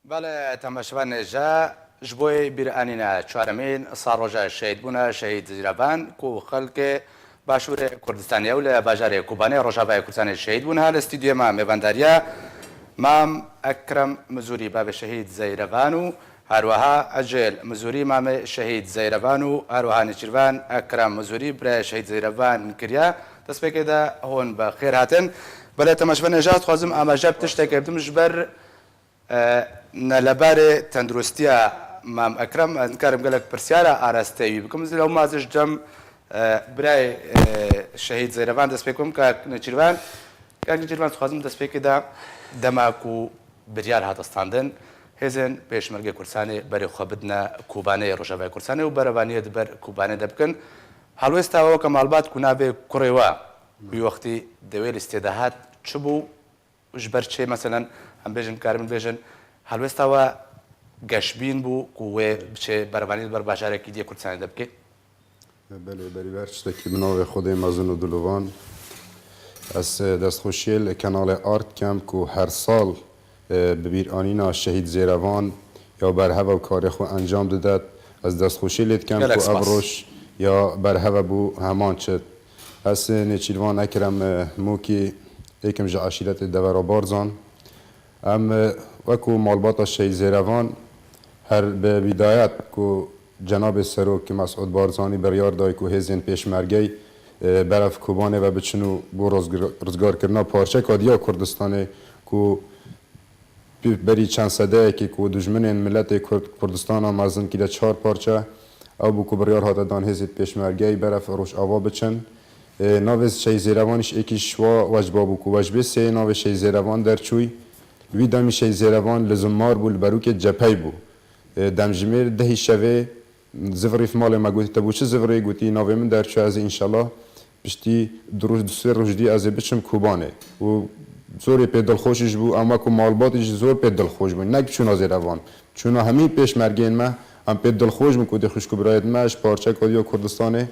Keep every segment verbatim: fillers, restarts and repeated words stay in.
Belê, temaşevanê hêja, ji bo bîranîna çaremîn salroja şehîdbûna şehîd Zîrevan ku xelkê Başûrê Kurdistanê û li bajarê Kobanê Rojavayê Kurdistanê şehîd bûn, ha li stûdyoyê me mêvandariya Mam Ekrem Mizûrî, bavê şehîd Zeyrevan û her wiha Ecêl Mizûrî, mamê şehîd Zeyrevan û her wiha Nêçîrvan Ekrem Mizûrî, birayê şehîd Zeyrevan kiriye. Destpêkê de hûn bi xêr hatin. Belê, temaşevanê hêja, dixwazim amaje bi tiştekê bidim ji ber E, ne lebarê tenduristiya Mam Ekrem, ez nikarim gelek pirsyara arasteyî wî bikim. Lewma ez ê ji cem, e, birayê, e, şehîd Zeyrevan dest pê bikim, kak Nêçîrvan. Kak Nêçîrvan, dixwazim destpêkê de dema ku biryar hate standin, hêzên Pêşmergê Kurdistanê berê xwe bidine Kobanê, Rojavayê Kurdistanê û berevaniyê di ber Kobanê de bikin. Helwêsta we weke malbat ku navê kurê we wî wextî di wê lîstê de hat, çi bû? Ji ber çi, meselen, em bêjin, dikarin bêjin, helwêsta we geşbîn bû ku wê biçe berevanî li ber bajarekî diyê Kurdistanê de bike? Belê, berî ber tiştekî bi navê Xwedê mezin û dilovan. Ez, e, destxweşiyê li Kenalê Art dikem ku her sal, e, bi bîranîna Şehîd Zêrevan ya berhev ew karê xwe encam didet. Ez destxweşiyê lê dikem ku ev roj ya berhev e bû heman çit. Ez, e, Nêçîrvan Ekrem, e, Mokî, êkim ji eşîretê Devera Barzan. Em, e, wekû malbata Şehîd Zêrevan her bi bîdayet ku Cenabê Serok Mesûd Barzanî biryar dayî ku hêzên pêşmergeyî, e, berev Kobanê ve biçin û bo rozgir-, rizgarkirina parçeka diya Kurdistanê ku berî çend sedeyekê ku dijminên miletê Kurd Kurdistana mezin kiriye çar parçe, ew bû ku biryar hate dan hêzên pêşmergeyî berev Rojava biçin. E, navê Şehîd Zêrevanî ji êkî ji wa wecba bû ku wecbê sê navê Şehîd Zêrevan derçûyî. Li wî demî Şehîd Zêrevan li Zimar bû, li berûkê cepheyî bû. E, demjimêr dehî şevê zivirî malê me gotî, te bû çi zivirî? Gotî, navê min derçû, ez ê înşallah piştî du roj, du sê roj dî ez ê biçim Kobanê. Û zorê pê dilxweş ji bû, em wekû malbatî jî zor pê dilxweş bûn. Ne çûna Zêrevan. Çûna hemî pêşmergeyên me, em pê dilxweş bûn ku dê xwişk û birayên me ji parçeka diya Kurdistanê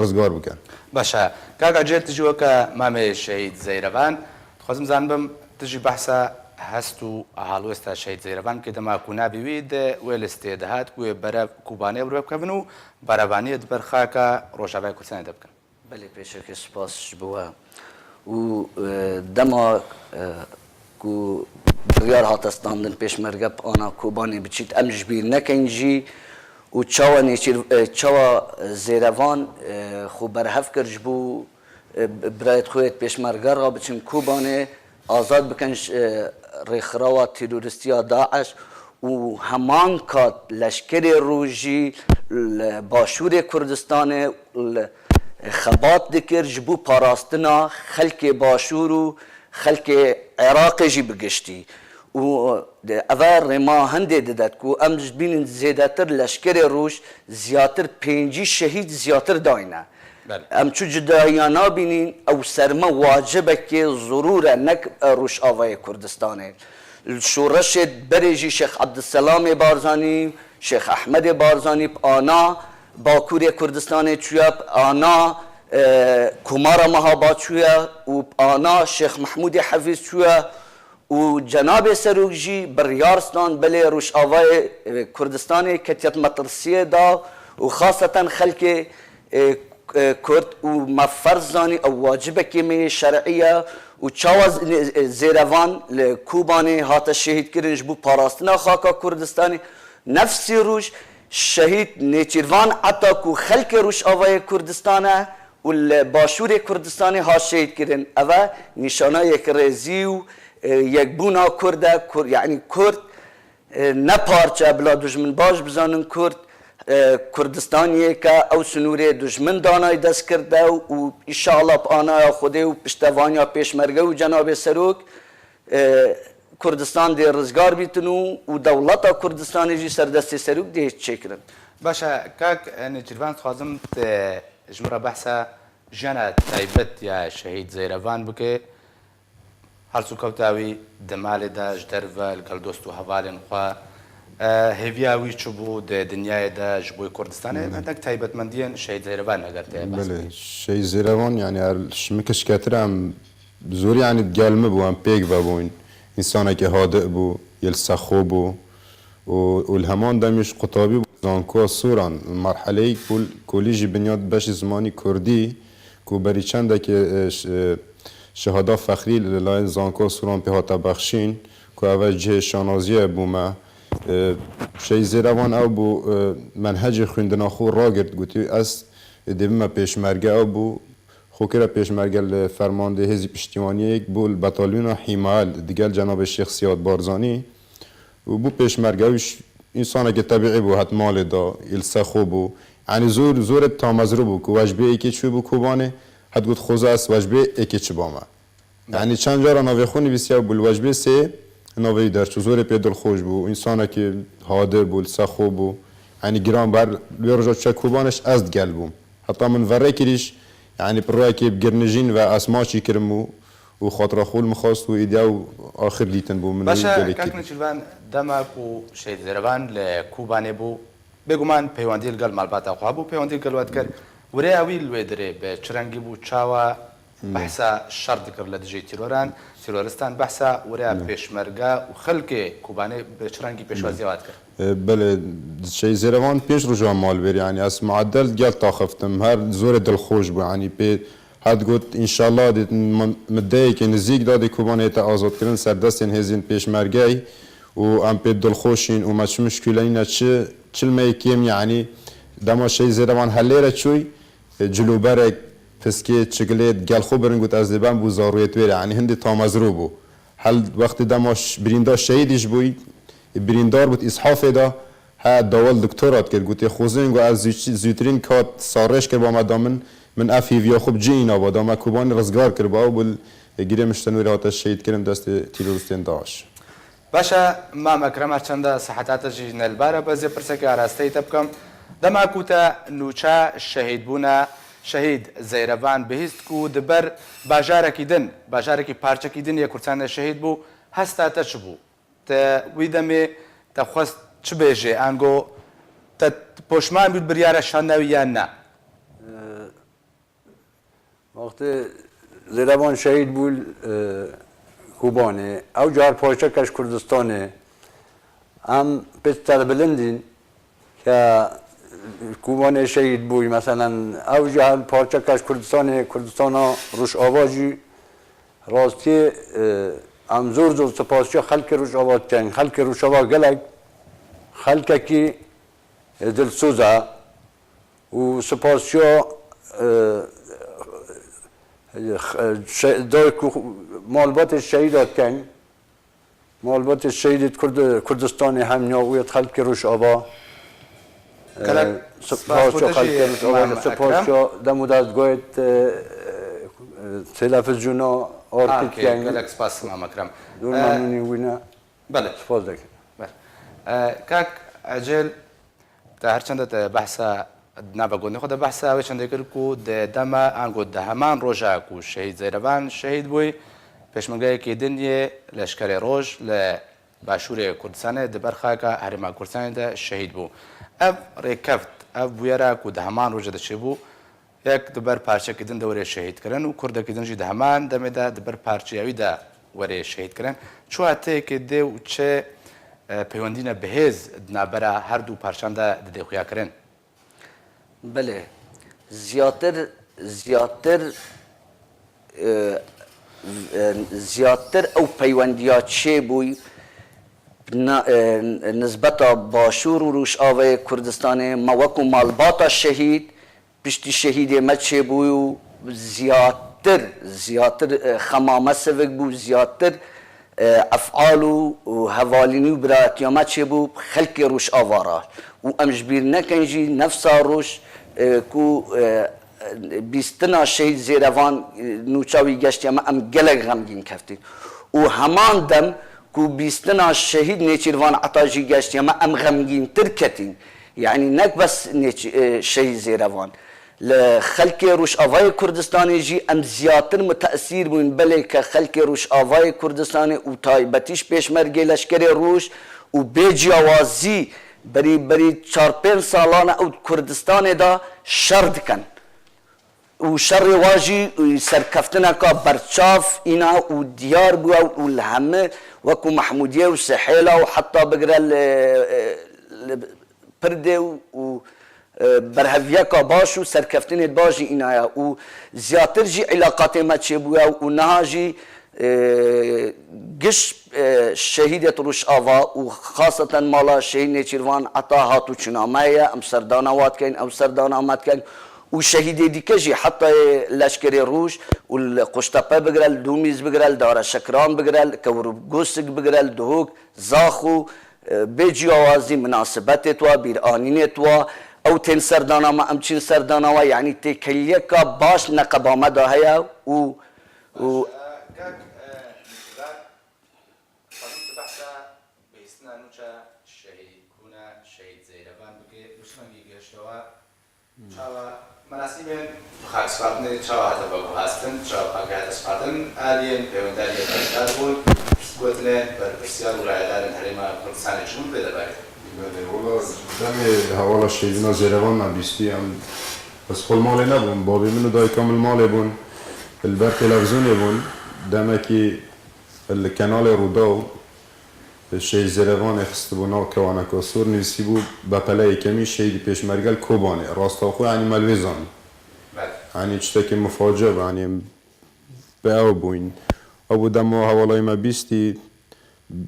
rizgar bikin. Baş e. Kaka Cêl, tu jî weke mamê Şehîd Zeyrevan, dixwazim zanibim, tu jî behsa hest û halwêsta Şehîd Zeyrevan bike, dema ku navê wî di wê listê de hat ku wê berev Kobanê bi rê bikevin û berevaniyê di ber xaka Rojavayê Kurdistanê de bikin. Belê, pêşeke spas ji bo we. Û, e, dema, e, ku biryar hate standin pêşmerge bi ana Kobanê biçît, em ji bîr nekin jî û çawa Nêçîr-, e, çawa Zêrevan, e, xwe berhev kir ji bo, e, birayê xwe yê pêşmerge re biçin Kobanê, azad bikin ji, e, rêxirawa terorîstiya DAIŞ û heman kat leşkerê rojî li Başûrê Kurdistanê li xebat dikir ji bo parastina xelkê Başûr û xelkê Iraqê jî bi giştî. Û ev rêma hindê didet ku em ji bînin zêdetir leşkerê roj ziyatir pêncî şehîd ziyatir dayne. Belê. Em çi cudahiya nabînin, ew ser me wacibekê zirûr e, nek Rojavayê Kurdistanê. Li şoreşê berê jî Şêx Ebdulselamê Barzanî, Şêx Ehmedê Barzanî bi ana Bakurê Kurdistanê çûye, bi ana, e, Komara Mehabad çûye û bi ana Şêx Mehmûdê Hefîz çûye. Û Cenabê Serok jî biryar stand, belê Rojavayê, e, Kurdistanê ketiye metirsiyê de û xaseten xelkê, e, e, Kurd û me ferz zanî ew wacibekê me yê şer'î ye û çawa z-, e, Zêrevan li Kobanê hate şehîdkirin ji bo parastina xaka Kurdistanê. Nefsî roj şehîd Nêçîrvan Ata ku xelkê Rojavayê Kurdistan e û li Başûrê Kurdistanê hat şehîdkirin. Ev e nîşana yekrêzî û e, yekbûna Kurd e, Kur-, yanî Kurd, e, ne parçe bila dijmin baş bizanin Kurd, e, Kurdistaniyê ke ew sinûrê dijmin danay dest kirde û, û înşallah bi anaya Xwedê û piştevaniya Pêşmerge û Cenabê Serok, e, Kurdistan dê rizgar bîtin û, û dewleta Kurdistanê jî ser destê Serok dê çêkirin. Baş e, kak, e, Nêçîrvan, dixwazim te ji min re behsa jiyana taybet ya Şehîd Zeyrevan bike. Her çûkewta wî di malê de ji derve li gel dost û hevalên xwe, e, hêviya wî çi bû di dinyayê de ji bo Kurdistanê, hinek taybetmendiyên Şehîd Zêrevan eger te behs bikî. Belê, Şehîd Zêrevan, yanî her ji min kişketir em zorî, yanî di gel min bû, em pêk ve bûn. Însanekî hadi bû, yê li ser xwe bû. û, û li heman demî ji qutabî zankoya Sûran, merheleyek ku, kulî jî binyat beşî zimanî kurdî, ku berî çendekê, e, ş-, e, şehada fexrî li layên zankoya Sûran pê hate bexşîn, ku ev cihê şanaziyê bû me. E, Şehîd Zêrevan ew bû, e, menhecê xwîndina xwe ragirt, gotî, ez dibime pêşmerge. Ew bû, xwe kire pêşmerge li fermandê hêzî piştîwaniyê, bû li batalyona Hîmal digel cenabê Şêx Siyad Barzanî. Û bû pêşmerge, wî ş-, însanekî tebîî bû, het malê da, î li ser xwe bû. Yanî zor, zorê tamezrû bû ku we ji bê êkê çûbû Kobanê, het got, "Xoza ez we ji bê êkê çi bame." Yanî çend cara navê xwe nivîsiya bû, li we ji bê sê navê wî derçû. Zorê pê dilxweş bû, însanekî hadir bû, li ser xwe bû. Yanî giran ber wê roja çûye Kobanê, ez digel bûm. Heta min verê kirîş, yanî pirroyekê bi girnijîn ve ez maçî kirim û, û xatira xwe li min xwest û îdiya û axir dîtin bû min û Baş e, gelekî. Kak Nêçîrvan, dema ku Şehîd Zêrevan li Kobanê bû, bêguman peywendî li gel malbata xwe hebû, peywendî li gel we dikir. Wireya wî li wê dirê bi çi rengî bû, çawa behsa şer dikir li dijî tîroran, tîroristan, behsa wireya pêşmerge û xelkê Kobanê bi çi rengî pêşwaziya we dikir? E, belê, Şehîd Zêrevan pênc roja mal ber, yanî ez muedel gel taxiftim, her zorê dilxweş bû, yanî pê het got, "Înşallah di m-, middeyekê nizîk de dê Kobanê te azadkirin ser destên hêzên pêşmergeyê û em pê dilxweş în û me çi mişkîle nîne, çi, çi li me yê kêm." Yanî dema Şehîd Zêrevan helê re çûy, e, cilûberek, piskê, çigilê gel xwe birin, got, "Ez dê bem bû zarûyê wê re." Yanî hindî tamezrû bû. Hel wextê dema ş-, birînda şehîdî ji bûyî, birîndar bû, îshafê da, he, dawel doktora dikir. Gotê, "Xwezên got ez zû-, zûtirîn kat sarêş kir, ba me da min, min ev hêviya xwe bi cihê îna ba, da me Kobanî rizgar kir, ba ew bû li girê Miştenûrê hate şehîd kirin destê tîroristên DAIŞ." Baş e, Mam Ekrem, her çende seheta te jî nelbar e, ez ê pirsekê arasteyî te bikim. Dema ku te nûça şehîdbûna Şehîd Zeyrevan bihîst ku di ber bajarekî din, bajarekî parçekî din yê Kurdistanê şehîd bû, hesta te çi bû? Te wî demê te xwest çi bêjê? Ango te poşman bû biryara şandawî yan na? Wextê Zêrevan şehîd bû, e, Kobanê, ew car parçeke ji Kurdistanê, em pê serbilindîn ke Kobanê şehîd bûyî, meselen, ew jî her parçeke ji Kurdistanê, Kurdistana Rojava jî rastiyê, e, em zor zor spasiya xelkê Rojava dikin. Xelkê Rojava gelek xelkekî, e, dilsoz e. û spasiya, e, e, şe-, dayik û malbatê şehîda dikin. Malbatê şehîdê Kurd-, Kurdistanê hem ya wê xelkê Rojava. E, Gelek spas spasiya xwe te jî, xelkê Rojava, Mam Ekrem. Spasiya dem û dezgahê, e, e, televizyona Arkê Arkê, dikin. Gelek spas, Mam Ekrem. Dûr E, memnûnî wî ne. Belê. Spas dikin. Belê. E, kak Ecêl, te her çende te behsa di nava gotê xwe de behsa wê çendê kir ku di dema ango di heman roja ku Şehîd Zeyrevan şehîd bûyî, pêşmergeyekî din yê Leşkerê Roj li başûrê Kurdistanê di ber xaka Herêma Kurdistanê de şehîd bû. Ev rêkeft, ev bûyera ku di heman rojê de çêbû, yek di ber parçekî din de were şehîd kirin û kurdekî din jî di heman demê de di ber parçeya wî de were şehîd kirin. Çi wateyekê dê û çi, e, peywendîna bihêz di navbera her du parçan de didê xuya kirin? Belê. Ziyatir, ziyatir, e, e, ziyatir ew peywendiya çêbûy na-, e, nisbeta Başûr û Rojavayê Kurdistanê me wekû malbata şehîd, piştî şehîdê me çêbûyî û ziyatir, ziyatir, e, xema me sivik bû, ziyatir, e, efal û, û hevalînî û birayetiya me çêbû xelkê Rojava re. Û em ji bîr nekin jî nefsa roj, e, ku, e, bîstina şehîd Zêrevan, e, nûça wî geştiye me, em gelek xemgîn keftîn. Û heman dem ku bîstina şehîd Nêçîrvan Ata jî geştiye me, em xemgîntir ketîn. Yanî nek bes nêç-, e, şehîd Zêrevan. Li xelkê Rojavayê Kurdistanê jî em ziyatir mutesîr bûn. Belê ke xelkê Rojavayê Kurdistanê û taybetî ji pêşmergê Leşkerê Roj û bê ciyawazî berî, berî çar pênc salan e ew di Kurdistanê de şer dikin. û şerê wan jî serkeftineka berçav îna û diyar bûye û li hemî wekû Mehmûdiyê û Sihêla û heta bigire li, li Pirdê û, û, e, berheviyeka baş û serkeftinê baş jî îna ye û ziyatir jî îlaqatê me çêbûye û niha jî, e, giş, e, şehîdêt Rojava û xaseten mala şehîd Nêçîrvan Ata hat û çûna me heye, em serdana wa dikeyn, ew serdana me dikin û şehîdê dîke jî heta yê Leşkerê Roj û li Qoştepe bigire, li Dûmîz bigire, li Dara Şekran bigire, li Kewrgosik bigire, li Duhok, Zaxo, e, bê ciyawazî minasebetê twa, bîranînê twa, ew tên serdana me, em çîn serdana we, yanî têkeliyeka baş neqeba me de heye û, û Baş e, kak, e, Nîkber, xwezî tu behsa bihîstina nûça şehîd bûna, şehîd Zeyrevan bike, û çi rengî gihiştewa, çawa merasîmên bi xakspartinê çawa hate veguhastin, çawa pake hate spartin, aliyên pêwendariyê beşdar bûn, gotinên berpirsiyar û rayedarên Herêma Kurdistanê çi bûn pê de bike? Belê, wela demê hevala şehîdina Zêrevan me bîstî, em, ez xwe li malê nebûm, babê min û dayika min li malê bûn, li ber televîzyonê bûn, demekî li kenalê Rûdaw, Şehîd Zêrevanê xistibû nav kewaneka sor, nivîsîbû, bepele yekemîn şehîdî pêşmerge li Kobanê. Rastaxwe, yanî me li wê zanî. Belê. Yanî tiştekî miface bû, yanî bi ew bûyn. Ew bû dema hevalayê me bîstî,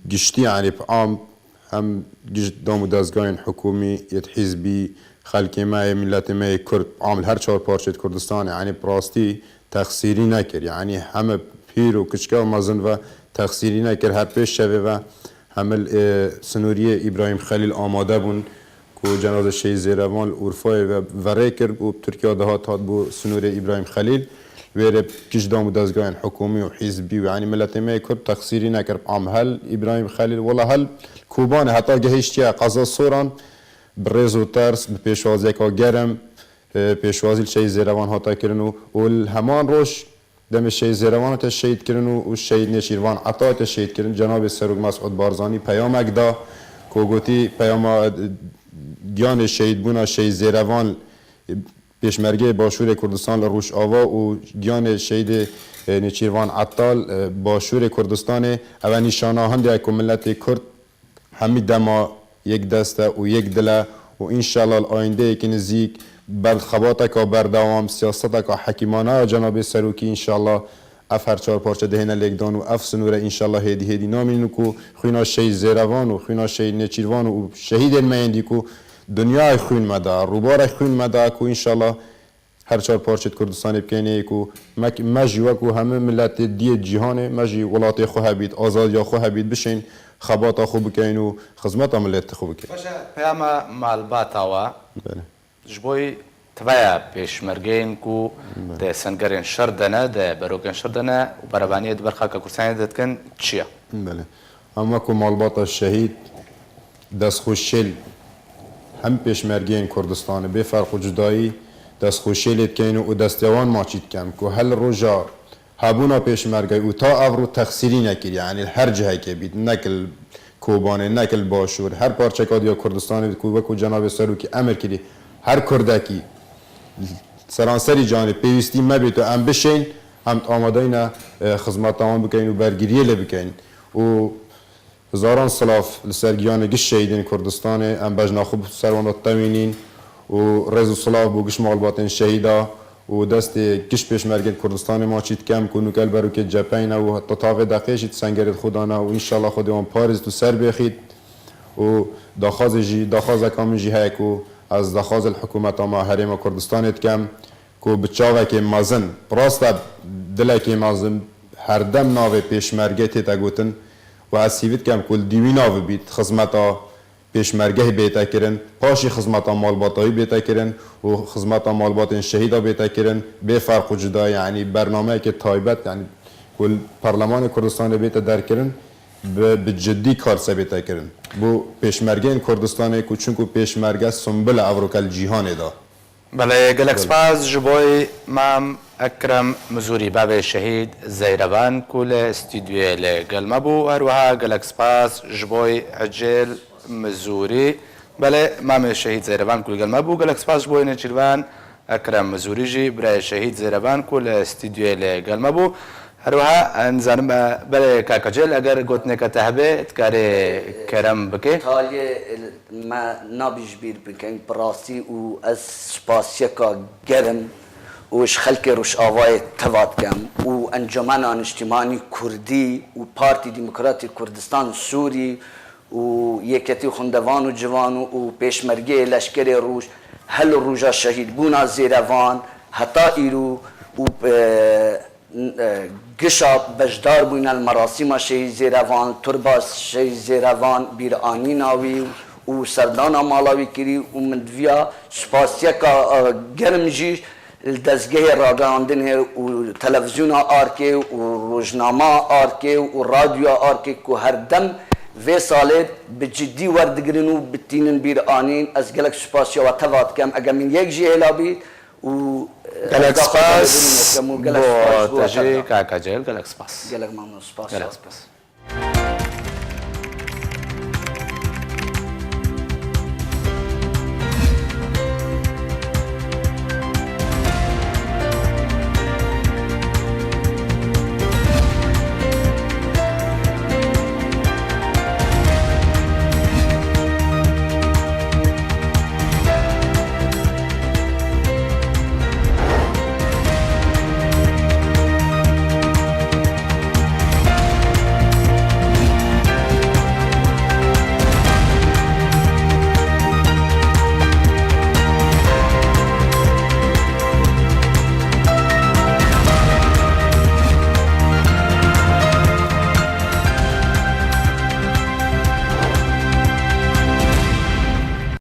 giştî, yanî bi am, hem giş dam û dezgahên hikûmî, yêt hîzbî, xelkê me yê, miletê me yê Kurd, bi am li her çar parçeyêt Kurdistanê, yanî bi rastî texsîrî nekir. Yanî heme pîr û kiçika mezin ve texsîrî nekir. Her pêş şevê ve hemil, e, sinûriyê Îbrahîm Xelîl amade bûn ku cenaze Şehîd Zêrevan li Urfayê ve verê kir û Tirkiya dihat hat bo sinûrê Îbrahîm Xelîl. Wê rê giş dam û dezgahên hikûmî û hîzbî û, yanî miletê me yê Kurd texsîrî nekir. Am hel Îbrahîm Xelîl, wela hel Kobanê heta gehiştiye qeza Soran bi rêz û ters, bi pêşwaziyeka germ, e, pêşwazî li Şehîd Zêrevan hate kirin û, û li heman roj demê Şehîd Zêrevan hate şehîd kirin û, û Şehîd Nêçîrvan Ata hate şehîd kirin. Cenabê Serok Mesûd Barzanî peyamek da ku gotî peyama, e, giyanê şehîdbûna Şehîd Zêrevan, e, pêşmergeyê Başûrê Kurdistan li Rojava û giyanê Şehîdê, e, Nêçîrvan Ata, e, Başûrê Kurdistanê, ev e nîşana hindê ye ku miletê Kurd hemî dema yek dest e û yek dil e û înşallah li ayîndeyekî nizîk ber xebateka berdewam, siyaseteka hekîmane ya cenabê serokî înşallah ev her çar parçe dihêne lêkdan û ev sinûre înşallah hêdî hêdî namînin û ku xwîna Şehîd Zêrevan û xwîna Şehîd Nêçîrvan û şehîdên me yên dî ku dinyayê xwîn me da, rûbarek xwîn me da ku înşallah her çar parçeyêt Kurdistanê bikeynê yek û me, me jî wekû hemû miletê diyê cîhanê, me jî welatê xwe hebît, azadiya xwe hebît, bişên xebata xwe bikeyn û xizmeta miletê xwe bikin. Baş e, peyama malbata we Belê. ji bo tiveya pêşmergeyên ku Belê. di sengerên şer de ne, di berokên şer de ne û berevaniyê di ber xaka Kurdistanê de dikin çi ye? Belê. Em wekû malbata şehîd, destxweşiyê li hem pêşmergeyên Kurdistanê bê ferq û cudayî destxweşiyê lê dikeyn û destê wan maçî dikem ku her li roja hebûna pêşmergeyê û ta evro texsîrî nekir, yanî li her cihekê bît, nek li Kobanê, nek li Başûr, her parçeka diya Kurdistanê bît ku wekû cenabê serokî emir kirî, her Kurdekî seranserî canê pêwîstî me bêt û em bişên, em amadeyne, e, xizmeta wan bikeyn û bergiriyê lê bikeyn. Û Hezaran silav li ser giyanê giş şehîdên Kurdistanê, em bejna xwe bi ser wan de tewînîn û rêz û silav bo giş malbatên şehîda û destê giş pêşmergên Kurdistanê maçî dikem ku nûke li berokê cepheyne û heta tavê deqê jî di sengerê xwe de ne û înşallah Xwedê wan parêzît û ser bêxît û daxwazê jî, daxwazeka min jî heye ku ez daxwazê li hikûmeta me Herêma Kurdistanê dikem. Ku bi çavekê mezin, bi rast e dilekê mezin, herdem navê pêşmerge tête gotin û ez hîvî dikem ku li dîwîna vê bît, xizmeta pêşmergehê bête kirin, paşî xizmeta malbatayî bête kirin û xizmeta malbatên şehîda bête kirin, bê ferq û cuda, yanî bernameyeke taybet, yanî ku li Perlemanê Kurdistanê bête derkirin, bi, bi cidî kar se bête kirin. Bo pêşmergeyên Kurdistanê ku çunku pêşmerge simbol e evroke li cîhanê de. Belê, gelek Belê. spas ji bo Mam Ekrem Mizûrî, bavê şehîd Zeyrevan ku li stûdyoyê li gel me bû. Her wiha gelek spas ji bo Ecêl Mizûrî. Belê, mamê şehîd Zeyrevan ku li gel me bû. Gelek spas ji bo Nêçîrvan Ekrem Zûrî jî birayê şehîd Zêrevan ku li stûdyoyê li gel me bû. Her wiha em zanim, e, belê kaka Cel, eger gotineke te hebe, dikarê kerem bike. Taliyê me nabî ji bîr bikin, bi rastî û ez spasiyeka germ û ji xelkê Rojavayê teva dikim û Encûmena Niştimanî Kurdî û Partî Demokratî Kurdistan Sûrî û Yeketî Xwendevan û Ciwan û, û Pêşmergeyê Leşkerê Rûj, hel û rûja şehîdbûna Zêrevan heta îro û, e, n-, e, gişa beşdar bûyne li merasîma şehîd Zêrevan, turba şehîd Zêrevan, bîranîna wî û serdana mala wî kirî û min diviya spasiyeka, e, germ jî li dezgehê ragihandinê û televîzyona Arkê û rojnama Arkê û radyoya Arkê ku her dem vê salê bi cidî werdigirin û bitînin bîranîn. Ez gelek spasiya we teva dikem. Eger min yek jî hêla bî û, e, Gelek ez daxwaza spas lêbûrînê dikem û gelek bo spas bo te we jî, teva. Kaka Cel, gelek spas. Gelek memnûn, spas. Gelek spas.